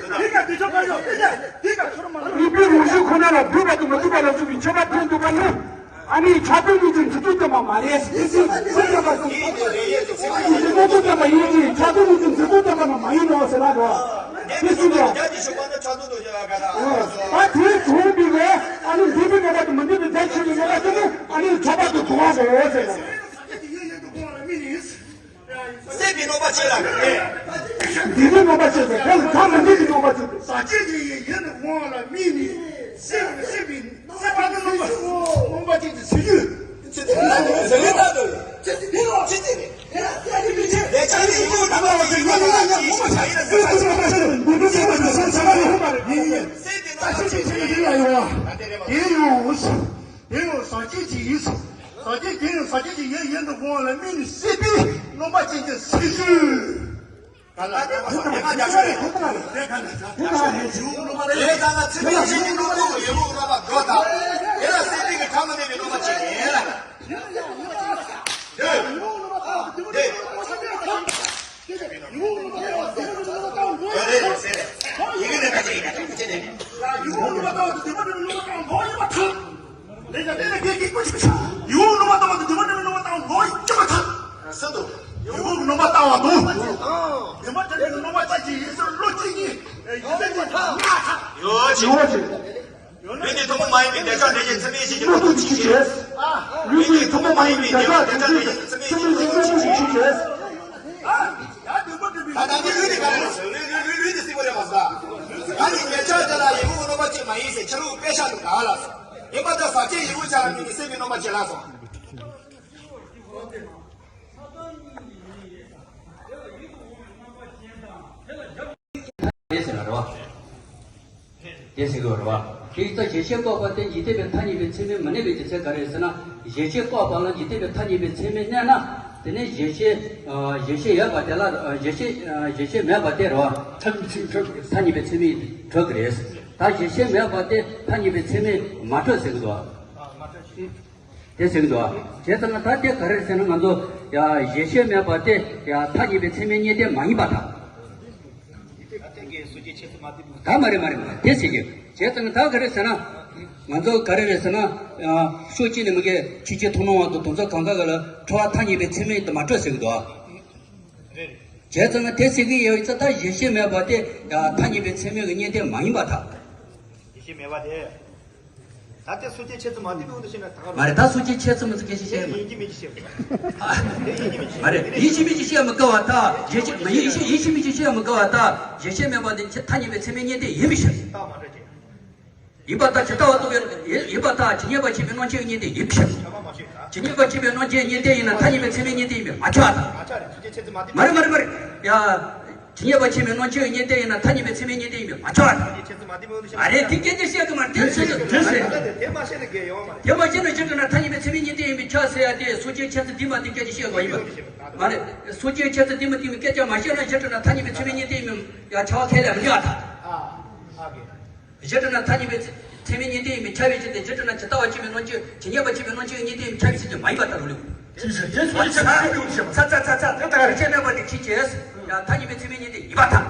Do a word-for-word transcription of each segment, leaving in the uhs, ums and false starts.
དེ་ག་དེ་ཆོ་ག་ཡོད། དེ་ག་ཆོ་མ་རེད། རིག་པའི་རང་བཞིན་ཁོ་ན་ལ་འདུས་པ་དང་མི་འདུས་པ་ལ་སོགས་པའི་ཁྱད་པར་ཐོན་འདུག་པ་ནི། ཨ་ནི་ཕྱག་དོན་གཉིས་ཀྱི་འདུས་ཚུལ་བསྟན་པ་མ་རེད། དེ་ཚོ་ཁོ་ཐོན་པ་དང་། ཨ་ནི་འདུས་ཚུལ་བསྟན་པ་ཡིན་གྱི་ཕྱག་དོན་གཉིས་ཀྱི་འདུས་ཚུལ་བསྟན་པ་ནི་མ་ཡིན་ནོ་ཟེར་ལ་རོ། དེ་ཚོ་རོ། ད་དེའི་གཞུང་པའི་ལས་ཨ་ནི་འདུས་པའི་རྣམ་པ་དང་མི་འདུས་པའི་ལས་ཆོས་ཀྱི་རྣམ་པ་དེ་ནི་ཨ་ནི་ཕྱོགས་པ་དང་དུ་བ་རོ་ཟེར་ལ། སྲིད་པའི་གནོད་པ་ཆེ་ལ་ངེས། འདུས་པའི་གནོད་པ་ཆེ་ཟེར། དེ་ལ་ཐ་མི་འདུས་ཀྱི་གནོད་པ་ཆེ་ཟེར། ཟག་བཅས་ཀྱི་ཡིད་ཀྱི་དབང་ལ་དམིགས་ནས་སྲིད་པའི་སྲིད་པའི་སྲིད་པ་ནི་གནོད་པ་གནོད་པ་ཅན་གྱི་སྲིད་རྒྱུད། ཅི་སྟེ་ནི་ཟེར་ལེ་ད་དོ། ཅི་སྟེ་ནི་ཅི་སྟེ་ནི་ལས་ཆགས་ནི་ཡིད་ཀྱི་དབང་ལ་དམིགས་ནས་སྲིད་པའི་སྲིད་པ་ནི་གནོད་པ་ཆེ་ཟེར། སྲིད་པའི་སྲིད་པ་ནི་གནོད་པ་ཆེ་ཟེར། དེ་ཡང་དེ་ཡང་ཟག་བཅས་ཀྱི་ཡིད། ཟག་བཅས་དེ་ཡང་ཟག་བཅས་ཀྱི་ཡིད་ཡིན་དུ་བསྒོམ་པ་ལ་དམིགས་ནས་སྲིད་པའི་རྣམ་པ་ཅན་གྱི་སེམས་ཤིང་། ག་ལ་དེ་མ་ཐོག་མ་ཁ་རྒྱ་ཆེ་རེད། དེ་ག་ལ་ད་ལྟ་ཚེ་འདིའི་ཡིད་དུ་བསྒོམ་པའི་ཡིད་དུ་བསྒོམ་པ་འགྲོ་དང་། དེ་ལ་སྲིད་པའི་གི་ཁྲག་མ་མེད་པའི་རྣམ་པ་ཅན་ཡིན་ལ། ཡོད་ཅིག་ལུས་ཀྱི་ཐུན་མོང་མ་ཡིན་པའི་བདེ་འཇགས་དེ་བཞིན་ཚད་མེད་བཞི་ཀྱི་ལུས་ཀྱི་ཐུན་མོང་མ་ཡིན་པའི་བདེ་འཇགས་དེ་བཞིན་ཚད་མེད་བཞི་ཀྱི་ལུས་ཀྱི་ཐུན་མོང་མ་ཡིན་པའི་བདེ་འཇགས་དེ་བཞིན་ཚད་མེད་བཞི་ཀྱི་ལུས་ཀྱི་ཐུན་མོང་མ་ཡིན་པའི་བདེ་འཇགས་དེ་བཞིན་ཚད་མེད་བཞི་ཀྱི་ལུས་ཀྱི་ལུས་ཀྱི་ལུས་ཀྱི་སྲིད་པ་རེད་མ་ཟད། ད་ནི་ངེད་ཅག་དེ་ལ་ཡི་མུག་གི་རྣམ་པ་ཅན་མ་ཡིན་ཟེར་ཕྱི་རོལ་དཔེ་བཞག་ཏུ་ག་ལ་སོང་། ཡིན་པ་ད་ཟག་བཅས་ཡི་མུག་ཅན་ལ་དམིགས་ནས་སྲིད་པའི་རྣམ་པ་ཅན་ལ་སོང་། དེ་ཟེར་བ་རེད་བ། དེ་ཟེར་དགོས་རེད་བ། དེ་ཡིག་ཚ་གཞལ་བྱས་བཀག་པ་སྟེ་འཇིག་རྟེན་པའི་མཐའ་གཉིས་པའི་ཚད་མས་མི་གནས་པའི་རྒྱུ་མཚན་ག་རེ་ཟེར་ན། གཞལ་བྱས་བཀག་པ་ལ་འཇིག་རྟེན་པའི་མཐའ་གཉིས་པའི་ཚད་མས་གནས་ན། དེ་ནས་གཞལ་བྱས་ཨ་གཞལ་བྱས་ཡོད་པ་དེ་ལ་ཨ་གཞལ་བྱས་ཨ་གཞལ་བྱས་མེད་པ་དེ་རེད་བ། མཐའ་གཉིས་པའི་ཚད་མས་གྲུབ་གི་རེད། ད་གཞལ་བྱས་མེད་པ་དེ་མཐའ་གཉིས་པའི་ཚད་མས་མ་གྲུབ་ཟེར་གི་འདུག་བ། དེ་ཟེར་གི་འདུག་བ། བྱས་ཙང་ད་དེ་ག་རེ་ཟེར་ན། ང་ཚོ་ཡ་གཞལ་བྱས་མེད་པ་དེ་ཡ་མཐའ་གཉིས་པའི་ཚད་མས་རྙེད་དེ་མ་ཡིན་པར་ཐལ། ད་མ་རེད་མ་རེད་མ་རེད། དེ་ཟེར་གི། བྱས་ཙང་ད་ག་རེ་ཟེར་ན། ང་ཚོ་ག་རེ་རེད་ཟེར་ན། ཕྱོགས་གཅིག་ནས་མི་དགེ་ཆོས་ཅན་ཐུན་མོང་བ་དང་དོན་རྫོགས་གང་ག་ག་ལ་འཁྲུལ་བ་མཐའ་གཉིས་པའི་ཚད་མས་དེ་མ་གྲུབ་ཟེར་གི་འདུག་བ། བྱས་ཙང་དེ་ཟེར་གི་ཡོད་ཙང་ད་གཞལ་བྱས་མེད་པ་དེ་ཡ་མཐའ་གཉིས་པའི་ཚད་མས་ཀྱི་རྙེད་དེ་མ་ཡིན་པར་ཐལ། གཞལ་བྱས་མེད་པ་དེ། ད་ལྟའི་སོ་སྐྱེ་ཆེད་དུ་མ་དེ་ནོ་འདི་ཤེས་ན་ད་ག་རེད། མ་རེད། ད་སོ་སྐྱེ་ཆེད་དུ་མི་ཚེ་སྐད་ཆ་བཤད་ཡིན་གྱི་མིན་གྱི་བཤད། ཨ། དེ་ཡིན་གྱི་མིན་གྱི་བཤད། མ་རེད། ཡིན་གྱི་མིན་གྱི་བཤད་མི་དགའ་བ་ད། གཞལ་བྱེད་མ་ཡིན་ཡིན་གྱི་མིན་གྱི་བཤད་མི་དགའ་བ་ད། གཞལ་བྱེད་མེད་པ་དེ་ཆེ་མཐའ་གཉིས་པའི་ཚད་མས་རྙེད་དེ་ཡིན་མི་ཤེས། ད་མ་རེད་དེ། ཡིན་པ་ད་ཇི་ལྟ་བ་རྟོགས་པའི་ཡིན་པ་ད་ཇི་སྙེད་པ་མཁྱེན་པའི་སྣང་མཆེད་རྙེད་དེ་ཡིན་མི་ཤེས། ཇི་སྙེད་པ་མཁྱེན་པའི་སྣང་མཆེད་རྙེད་དེ་ཡིན་ན་མཐའ་གཉིས་པའི་ཚད་མས་རྙེད་དེ་ཡིན་པས་མ་ཆགས་ད། མ་རེད་མ་རེད་མ་རེད། ཡ། ཇི་སྙེད་པ་མཁྱེན་པའི་སྣང་མཆེད་ཀྱི་རྙེད་དེ་ཡིན་ན་མཐའ་གཉིས་པའི་ཚད་མས་རྙེད་དེ་ཡིན་པས་མ་ཆགས་པར་ཐལ། མ་རེད། དེ་སྐད་ཆ་བཤད་གི་མ་རེད། དེ་ཟེར་དེ་ཟེར། དེ་མ་བཤད་ན་གལ་ཡོད་མ་རེད། དེ་མ་བཤད་ན་ཇི་ལྟར་ན་མཐའ་གཉིས་པའི་ཚད་མས་རྙེད་དེ་ཡིན་པས་ཁྱབ་ཟེར་ཡ་དེ་སོ་སྐྱེའི་ཁྱད་ཚད་འདི་མ་དེ་སྐད་ཆ་བཤད་དགོས་ཡིན་པ་མ་རེད། སོ་སྐྱེའི་ཁྱད་ཚད་འདི་མ་དེ་མི་སྐད་ཆ་མ་བཤད་ན་ཇི་ལྟར་ན་མཐའ་གཉིས་པའི་ཚད་མས་རྙེད་དེ་ཡིན་པས་ཡ་ཁྱབ་པ་ཁས་ལེན་མི་ཉན་པར་ཐལ། ཇི་ལྟར་ན་མཐའ་གཉིས་པའི་ཚད་མས་རྙེད་དེ་ཡིན་པས་ཁྱབ་པའི་ཕྱིར་ཏེ། ཇི་ལྟར་ན་ཇི་ལྟ་བ་མཁྱེན་པའི་སྣང་མཆེད་ཇི་སྙེད་པ་མཁྱེན་པའི་སྣང་མཆེད་ཀྱི་རྙེད་དེ་ཡིན་པས་ཁྱབ་པའི་ཕྱིར་ཏེ་མ་ཡིན་པར་ཐལ་རོ་ལེའུ། ཇི་ལྟར་ན་ཚ་ཚ་ཚ་ཚ་དེ་ལྟར་ཁྱད་མེད་པ་དེ་ཅི་བྱས། ཡང་མཐའ་གཉིས་པའི་ཚད་མས་རྙེད་དེ་ཡིན་པར་ཐལ།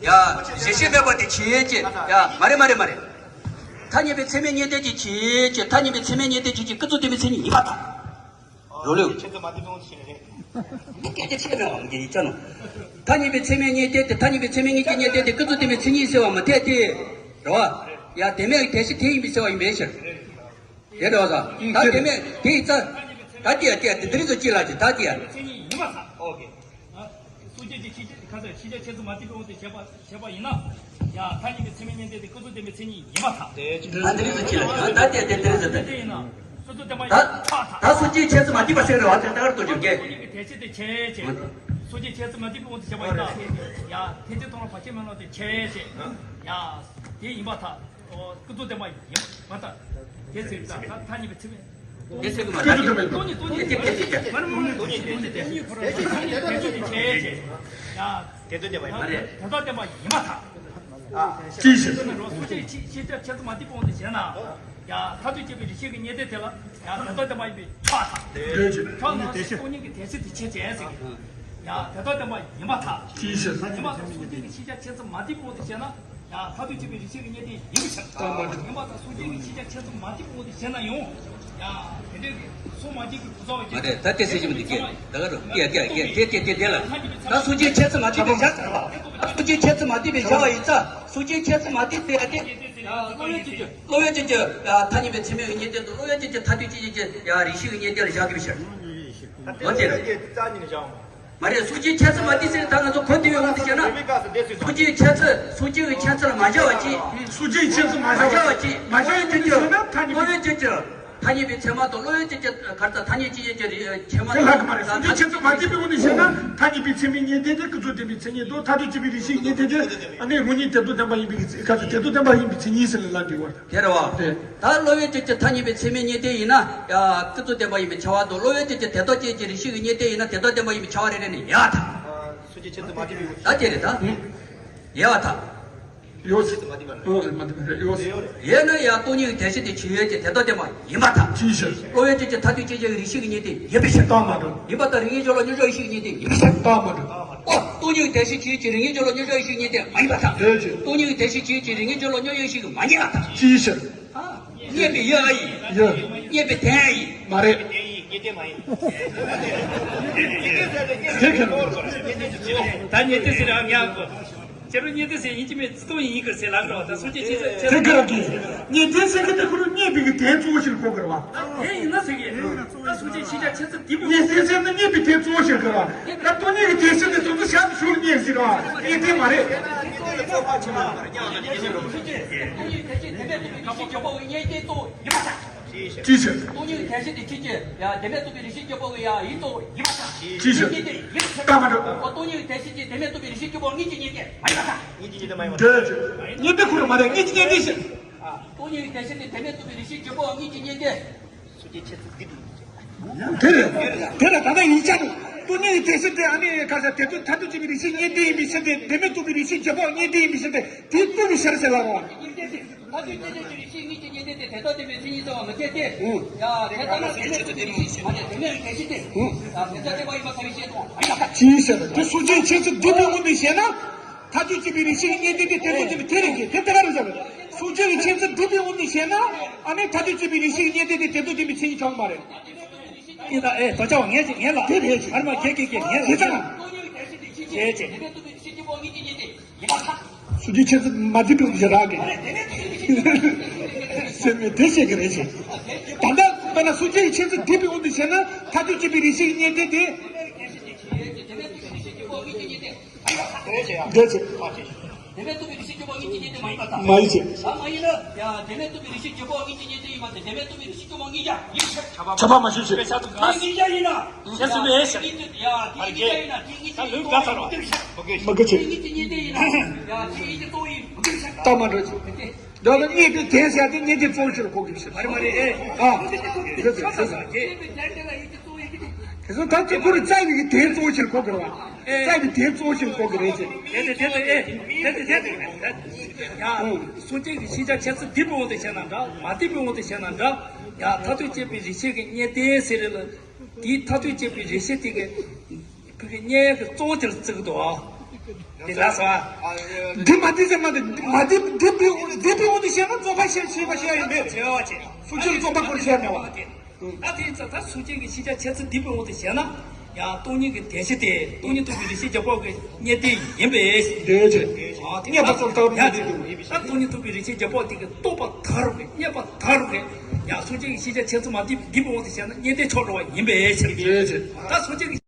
ཡ། གཞལ་བྱེད་མེད་པ་དེ་ཅི་བྱས། ཡ། མ་རེད་མ་རེད་མ་རེད། མཐའ་གཉིས་པའི་ཚད་མས་རྙེད་དེ་ཅི་བྱས། མཐའ་གཉིས་པའི་ཚད་མས་རྙེད་དེ་ཅི་བྱས། ཀུན་རྫོབ་བདེན་པའི་མཚན་ཉིད་ཡིན་པར་ཐལ། རོ་ལེའུ། ཁྱེད་ཚོ་མ་བདེན་པ་ཞིག་རེད། འདི་སྐད་ཆ་བཤད་མེད་པ་མི་འགལ་ཡིན་ཅག་ནོ། མཐའ་གཉིས་པའི་ཚད་མས་རྙེད་དེ་དེ། མཐའ་གཉིས་པའི་ཚད་མས་རྙེད་ཀྱི་རྙེད་དེ་དེ་ཀུན་རྫོབ་བདེན་པའི་མཚན་ཉིད་ཟེར་བ་མི་འཐད་དེ། རེད་བ། ཡ་དེ་མེད་དེ་ཕྱིར་དེ་ཡིན་པའི་ཟེར་བ་ཡིན་པའི་ཕྱིར། དེ་འདྲ་བ་ས། ད་དེ་མེད་དེ་ཡིན་ཙང་། ད་དེ་ཡ་དེ་ཡ་དེ་འདི་རིགས་སུ་ཅི་ལ་ཅི་ད་དེ་ཡ། སོ་སྐྱེ་ཅིག་ཤེས་བྱ་ཁ་ཚ་ཤེས་བྱ་ཁྱད་ཚད་མ་བསྡུས་པའི་དབང་དུ་བྱས་པ་བྱས་པ་ཡིན་ན། ཡང་མཐའ་གཉིས་ཀྱི་ཚད་མས་རྙེད་དེ་དེ་ཀུན་རྫོབ་བདེན་པའི་མཚན་ཉིད་ཡིན་པར་ཐལ། ད་འདི་རིགས་སུ་ཅི་ལ་ད་དེ་དེ་འདི་རིགས་སུ་དེ། དེ་ཡིན་ན་སོ་སོ་བདེན་པ་ད་ཡིན་པར་ཐལ། ད་སོ་སྐྱེའི་ཁྱད་ཚད་མ་བསྡུས་པ་ཟེར་རེད་བ་དེ་ལྟར་དུ་འཇོག་གི། སོ་སྐྱེ་གི་དེ་ཆེད་དེ་ཆེ་ཆེ། སོ་སྐྱེའི་ཁྱད་ཚད་མ་བསྡུས་པའི་དབང་དུ་བྱས་པ་ཡིན་ན། ཡང་ཐེག་ཆེན་མཐོང་ལ་བར་ཆད་མེད་ལོ་དེ་ཆེ་ཆེ། ཡང་དེ་ཡིན་པར་ཐལ། ཀུན་རྫོབ་བདེན་པ་ཡིན་པར་ཐལ། དེ་ཚེ་ད་མཐའ་གཉིས་པའི་ཚད་མས། དེ་ཚེ་མ་ཐལ། སྟོང་ཉིད་སྟོང་ཉིད་དེ་དེ་དེ་དེ་མ་རེད་མ་རེད། སྟོང་ཉིད་སྟོང་ཉིད་དེ་དེ་ཉིད་ཁོ་རང་དེ་ཚོ་དེ་བྱས་བྱས། ཡ། དེ་ཚོ་བདེན་པ་ཡིན་མ་རེད། དེ་དག་བདེན་པ་ཡིན་པར་ཐལ། ཅི་ཞིག་སོ་སོ་ནི་རོ་སོ་སྐྱེ་ཤེས་བྱ་ཁྱད་ཚད་མ་བསྡུས་པའི་དབང་དུ་བྱས་ན། ཡ། མཐར་ཐུག་དཔྱད་པའི་རིགས་ཤེས་ཀྱི་རྙེད་དོན་དེ་ལ་ཡ་དེ་དག་བདེན་པ་ཡིན་པས་ཁྱབ་པར་ཐལ། ཁྱོད་ནང་བཞིན་སྟོང་ཉིད་ཀྱི་དེ་ཚེ་དེ་བྱས་བྱས་ཟེར་གི། ཡ། དེ་དག་བདེན་པ་ཡིན་པར་ཐལ། ཅི་ཞིག་ཡིན་པར་ཐལ། སོ་སྐྱེ་ཀྱི་ཤེས་བྱ་ཁྱད་ཚད་མ་བསྡུས་པའི་དབང་དུ་བྱས་ན། ཡང་མཐར་ཐུག་དཔྱད་པའི་རིགས་ཤེས་ཀྱི་རྙེད་དོན་ཡིན་པའི་ཕྱིར། ཡིན་པར་ཐལ། སོ་སྐྱེ་ཀྱི་ཤེས་བྱ་ཁྱད་ཚད་མ་བསྡུས་པའི་དབང་དུ་བྱས་ན་ཡང་། ཡང་དེ་འདྲའི་གི་སོ་མ་སྐྱེས་ཀྱི་གོ་ས་བ་མ་རེད། ད་དེ་སྲིད་ཀྱི་མི་འདུག་གས། ད་ག་རུ་ཀྱེ་ཀྱེ་ཀྱེ་དེ་དེ་དེ་དེ་ལ། ད་སོ་སྐྱེའི་ཁྱད་ཚད་མ་བསྡུས་པའི་བཞག་ཚར་བ། ད་སོ་སྐྱེའི་ཁྱད་ཚད་མ་བསྡུས་པའི་བཞག་པ་ཡིན་ཙང་། སོ་སྐྱེའི་ཁྱད་ཚད་མ་བསྡུས་ཟེར་ཡ་དེ། སློབ་དཔོན་ཅིག་ཅིག་སློབ་དཔོན་ཅིག་ཅིག་ཡང་མཐའ་གཉིས་པའི་ཚད་མའི་རྙེད་དོན་དང་། སློབ་དཔོན་ཅིག་ཅིག་མཐར་ཐུག་དཔྱད་བྱེད་ཀྱི་ཡང་རིགས་ཤེས་ཀྱི་རྙེད་དོན་ལ་བཞག་གི་མི་ཤེས། འོ་དེ་རེད། མ་རེད། སོ་སྐྱེའི་ཁྱད་ཚད་མ་བསྡུས་ཟེར་ད་ང་ཚོ་གོ་བདེ་བའི་དབང་དུ་བྱས་ན། སོ་སྐྱེའི་ཁྱད་ཚད་སོ་སྐྱེ་གི་ཁྱད་ཚད་ལ་མ་བཞག་པ་ཅིག་སོ་སྐྱེའི་ཁྱད་ཚད་མ་བཞག་པ་ཅིག་མ་བཞག་པ་ཅིག་སློབ་དཔོན་ཅིག་ཅིག་ཐ་སྙད་པའི་ཚད་མ་དང་བློ་ཡུལ་ཅན་གྱི་གར་ཚ་ཐ་སྙད་ཅན་གྱི་ཁྱད་མཚར་དེ་ལྷག་གི་མ་རེད། སངས་རྒྱས་ཆོས་ཚུལ་མ་བརྟེན་པའི་དབང་དུ་བྱས་ན་ཐ་སྙད་པའི་ཚད་མའི་རྙེད་དོན་དེ་ཀུན་རྫོབ་བདེན་པའི་མཚན་ཉིད་དང་མཐར་ཐུག་དཔྱད་པའི་རིགས་ཤེས་རྙེད་དོན་དེ་ཨ་ནི་དངོས་གཉེན་དོན་དམ་པ་ཡིན་པའི་ཁ་ཚ་དོན་དམ་པ་ཡིན་པའི་མཚན་ཉིད་ཟེར་ལ་ལབ་འགྲིག་པ་རེད། དེ་རེད་བ། དེ་ད་བློ་ཡུལ་ཅན་གྱི་ཐ་སྙད་པའི་ཚད་མའི་རྙེད་དོན་ཡིན་ན་ཡ་ཀུན་རྫོབ་བདེན་པ་ཡིན་པའི་ཁྱབ་པ་དང་བློ་ཡུལ་ཅན་གྱི་དོན་དམ་བཅས་ཀྱི་རིགས་ཤེས་ཀྱི་རྙེད་དོན་ཡིན་ན་དོན་དམ་བདེན་པ་ཡིན་པའི་ཁྱབ་པ་རེ་རེ་ནས་ཡ་ད། ད་དེ་རེད་ད། ཡ་ད། ཡོད། ཨོ་རེད་མ་དེ་རེད་ཡོད། ཡོད་ན་ཡང་སྟོང་ཉིད་ཀྱི་དོན་ཤེས་དེ་ཆོས་ཡོད་ཀྱི་དོན་དམ་བདེན་པ་ཡིན་པར་ཐལ། ཅིའི་ཕྱིར། བློ་ཡུལ་ཅན་གྱི་མཐར་ཐུག་དཔྱད་བྱ་བའི་རིགས་ཤེས་ཀྱི་རྙེད་དོན་ཡིན་པའི་ཕྱིར། རྟགས་མ་གྲུབ། ཡིན་པར་ཐལ། རིགས་ངེས་འཇོག་ལ་མཉམ་འཇོག་ཡིད་ཤེས་ཀྱི་རྙེད་དོན་ཡིན་པའི་ཕྱིར། རྟགས་མ་གྲུབ། ཨོ། སྟོང་ཉིད་ཀྱི་དོན་ཤེས་ཆོས་ཡོད་ཀྱི་རིགས་ངེས་འཇོག་ལ་མཉམ་འཇོག་ཡིད་ཤེས་ཀྱི་རྙེད་དོན་མ་ཡིན་པར་ཐལ། དེ་ཕྱིར། སྟོང་ཉིད་ཀྱི་དོན་ཤེས་ཆོས་ཡོད་ཀྱི་རིགས་ངེས་འཇོག་ལ་མཉམ་འཇོག་ཡིད་ཤེས་ཀྱི་མ་རྙེད་པར་ཐལ། ཅིའི་ཕྱིར། རྙེད་པའི་ཡུལ་ཨ་ཡིན། ཡུལ། རྙེད་པའི་དོན་ཨ་ཡིན། མ་རེད། དེ་ཁེ་ད་རྙེད་དེ་ཟེར་ཨ་ཉག་གོ། ཁྱེད་རང་རྙེད་དེ་ཟེར་ཡིན་གྱི་མེད་ཚིག་དོན་ཡིན་གི་ཟེར་ལབ་རོགས་ད་སོ་སྐྱེ་ཆེ་ས་ཆེ་དེ་ག་རང་གི་རྙེད་དེ་ཟེར་གི་དེ་ཁོ་རང་རྙེད་པའི་གི་དོན་གཙོ་བོ་ཞིག་གོ་གི་རེད་བ། དེ་ཡིན་ན་ཟེར་གི་ད་སོ་སྐྱེ་ཆེ་ཆ་ཆེ་ཚིག་འདི་མོ། རྙེད་དེ་ཟེར་ན་རྙེད་པའི་དོན་གཙོ་བོ་ཞིག་གི་རེད་བ། ད་སྟོང་ཉིད་ཀྱི་དོན་ཟེར་ནས་དོན་དུ་ཞབས་ཞུ་རྙེད་ཟེར་བ་རྙེད་དེ་མ་རེད། ཅི་ཕྱིར། སྟོང་ཉིད་ཀྱི་དོན་ཤེས་དེ་ཁྱེད་ཀྱི་ཡ་བདེན་མེད་རྟོགས་པའི་རིགས་ཤེས་བརྗོད་པ་གི་ཡ་ཡིན་དོ་ཡིན་པར་ཐལ། ཅི་ཕྱིར། སྟོང་ཉིད་ཀྱི་དོན་ཤེས་དེ་ཁྱེད་ཀྱི་ཡ་བདེན་མེད་རྟོགས་པའི་རིགས་ཤེས་བརྗོད་པ་གི་ཡ་ཡིན་དོ་ཡིན་པར་ཐལ། ཅི་ཕྱིར། རྙེད་དེ་ཡིན་ཕྱིར། རྟགས་མ་གྲུབ། སྟོང་ཉིད་ཀྱི་དོན་ཤེས་དེ་བདེན་མེད་རྟོགས་པའི་རིགས་ཤེས་བརྗོད་པ་དངོས་ཀྱི་རྙེད་དོན་མ་ཡིན་པར་ཐལ། དངོས་ཀྱི་རྙེད་དོན་མ་ཡིན་པར་ཐལ། འདོད། རྙེད་དེ་ཁོ་རང་མ་རེད་དངོས་ཀྱི་རྙེད་དོན་ཞིག་སྟོང་ཉིད་ཀྱི་དོན་ཤེས་དེ་བདེན་མེད་རྟོགས་པའི་རིགས་ཤེས་བརྗོད་པ་དངོས་ཀྱི་རྙེད་དོན། དེ་རེད། དེ་ལ་ད་ལྟ་ཡིག་ཆ་དུ་སྟོང་ཉིད་ཀྱི་དོན་ཤེས་དེ་ཨ་ནི་ག་ས་དེ་དུ་མཐར་ཐུག་དཔྱད་པའི་རིགས་ཤེས་རྙེད་དོན་ཡིན་པའི་ཕྱིར་ཏེ་བདེན་མེད་རྟོགས་པའི་རིགས་ཤེས་བརྗོད་པ་རྙེད་དོན་ཡིན་པའི་ཕྱིར་ཏེ་དེ་ལྟོས་པའི་ཕྱིར་ཟེར་ལ་རོ། མཐར་ཐུག་དཔྱད་བྱ་གི་རིགས་ཤེས་དངོས་ཀྱི་རྙེད་དོན་དེ་དོན་དམ་བདེན་པའི་མཚན་ཉིད་ཙམ་པ་མི་འཐད་དེ། ཡ་དེ་ལྟ་ན་བདེན་མེད་རྟོགས་པའི་རིགས་ཤེས་མ་ནས་བདེན་མེད་རིགས་ཤེས་དེ། ཡ་དོན་དམ་བདེན་པ་ཡིན་པར་ཐལ་བའི་ཤེས་དོན་མ་ཡིན་པར་ཐལ། ཅིའི་ཕྱིར། དེ་སོ་སྐྱེའི་ཁྱད་ཚུལ་སྒྲུབ་པའི་དབང་དུ་བྱས་ན། མཐར་ཐུག་དཔྱད་པའི་རིགས་ཤེས་ཀྱི་རྙེད་དོན་དེ་དོན་དམ་བདེན་པའི་མཐའ་རེད་ཀྱི་དེ་ལྟ་བ་རེད་ཟེར། སོ་སྐྱེའི་ཁྱད་ཚུལ་སྒྲུབ་པའི་དབང་དུ་བྱས་ན། ཨ་ནི་མཐར་ཐུག་དཔྱད་པའི་རིགས་ཤེས་ཀྱི་རྙེད་དོན་དེ་དོན་དམ་བདེན་པའི་མཚན་ཉིད་ཆགས་མ་རེད། ཡིན་ད་ཨེ་དོ་ཅག་ངས་ཅིག་ངས་ལ་དེ་རེད་ཅིག་ཨ་རི་མ་ཁྱེད་ཀྱིས་ཀྱིས་ངས་ལ་དེ་ཙང་། ཁྱེད་ཅིག་སོ་སྐྱེའི་ཁྱད་ཚུལ་མ་བསྡུས་པའི་དབང་དུ་བྱས་རག་གི་ཟེར་ནས་དེ་བཤད་ཀྱི་རེད་ཅིག་ད་ལྟ་དཔེར་ན་སོ་སྐྱེའི་ཁྱད་ཚུལ་བསྡུས་པའི་དབང་དུ་བྱས་ན་མཐར་ཐུག་དཔྱད་པའི་རིགས་ཤེས་ཀྱི་རྙེད་དོན་དེ། འདོད་ཆེ། བདེན་མེད་རྟོགས་པའི་རིགས་ཤེས་བརྗོད་པ་དངོས་ཀྱི་རྙེད་དོན་མ་ཡིན་པར་ཐལ། མ་ཡིན་ཆེ། ད་མ་ཡིན་ན་ཡང་བདེན་མེད་རྟོགས་པའི་རིགས་ཤེས་བརྗོད་པ་དངོས་ཀྱི་རྙེད་དོན་ཡིན་པར་ཐལ། བདེན་མེད་རྟོགས་པའི་རིགས་ཤེས་བརྗོད་པ་དངོས་ཀྱི་རྙེད་དོན་ཡིན་པར་ཐལ། ཁྱབ་པ་མ་བྱེད་ཅིག་དེ་དངོས་ཀྱི་རྙེད་དོན་ཡིན་ན་ཡང་དེ་དངོས་ཀྱི་རྙེད་དོན་ཡིན་ན་དེ་དངོས་ཀྱི་རྙེད་དོན་ཡིན་པར་ཐལ། མ་གི་ཆེ། དེ་དངོས་ཀྱི་རྙེད་དོན་ཡིན་ན་ཡང་དེ་དངོས་ཀྱི་རྙེད་དོན་གཙོ་བོ་ཡིན་པར་ཐལ། ད་མ་འགྲོ་ཅིག་དེ་ལ་རྙེད་པའི་དོན་ཟེར་ཡ་དེ་རྙེད་དོན་གཙོ་བོ་ཞིག་ལ་གོ་དགོས་ཞེས། མ་རེད་མ་རེད་ཨེ། ཨ། དེ་ཚོ་ད་ཅི་ཁོ་རང་རྩ་བའི་གི་དོན་གཙོ་བོ་ཞིག་ལ་གོ་དགོས་རེད་བ། རྩ་བའི་དོན་གཙོ་བོ་ཞིག་ལ་གོ་དགོས་རེད་ཅེས། དེ་དེ་དེ་དེ་ཨེ་དེ་དེ་དེ་དེ་ཡང་སོ་སྐྱེ་གི་ཤེས་བྱ་ཁྱད་ཚུལ་བསྡུས་པའི་དབང་དུ་བྱས་ན་འདྲ་མ་བསྡུས་པའི་དབང་དུ་བྱས་ན་འདྲ་ཡང་མཐར་ཐུག་དཔྱད་པའི་རིགས་ཤེས་ཀྱི་རྙེད་དོན་ཟེར་རེད་ལ། དེའི་མཐར་ཐུག་དཔྱད་པའི་རིགས་ཤེས་དེ་གི་ཁོ་གི་རྙེད་ཀྱི་གཙོ་བོ་དེར་བརྩི་གི་འདུག་ཨ། དེ་ལ་ཟེར་བ། འདི་མ་འདི་ཟེར་མ་འདི་མ་འདི་འདི་བི་འདི་བི་འོ་འདི་བཤད་ན་རྩོམ་པ་བཤད་བཤད་པ་བཤད་ཡིན་པས། བྱེད་བ་བྱེད། སུ་ཅིར་རྩོམ་པ་སྐོར་བཤད་མེད་བ། ད་དེ་ཚ་ད་སུ་ཅིར་གྱི་ཤེས་བྱ་ཁྱད་ཚུལ་འདི་བི་འོ་འདི་བཤད་ན་ཡང་སྟོང་ཉིད་ཀྱི་དོན་ཤེས་དེ་སྟོང་ཉིད་རྟོགས་པའི་རིགས་ཤེས་བརྗོད་པ་གི་རྙེད་དོན་ཡིན་པས། འདོད་བྱེད། ཨ་དེ་རྙེད་པ་ཙམ་ལྟ་བུ་ཡིན་ཏེ་འདུག་ད་སྟོང་ཉིད་རྟོགས་པའི་རིགས་ཤེས་བརྗོད་པ་དེ་གི་རྟོགས་པ་ཐལ་རུ་གི་རྙེད་པ་ཐལ་རུ་གི་ཡང་སུ་ཅིར་གྱི་ཤེས་བྱ་ཁྱད་ཚུལ་མ་འདི་འདི་བི་འོ་འདི་བཤད་ན་རྙེད་དོན་ཆོག་འགྲོ་བ་ཡིན་པས། འདོད་བྱེད། ད་སུ་ཅིར་གྱི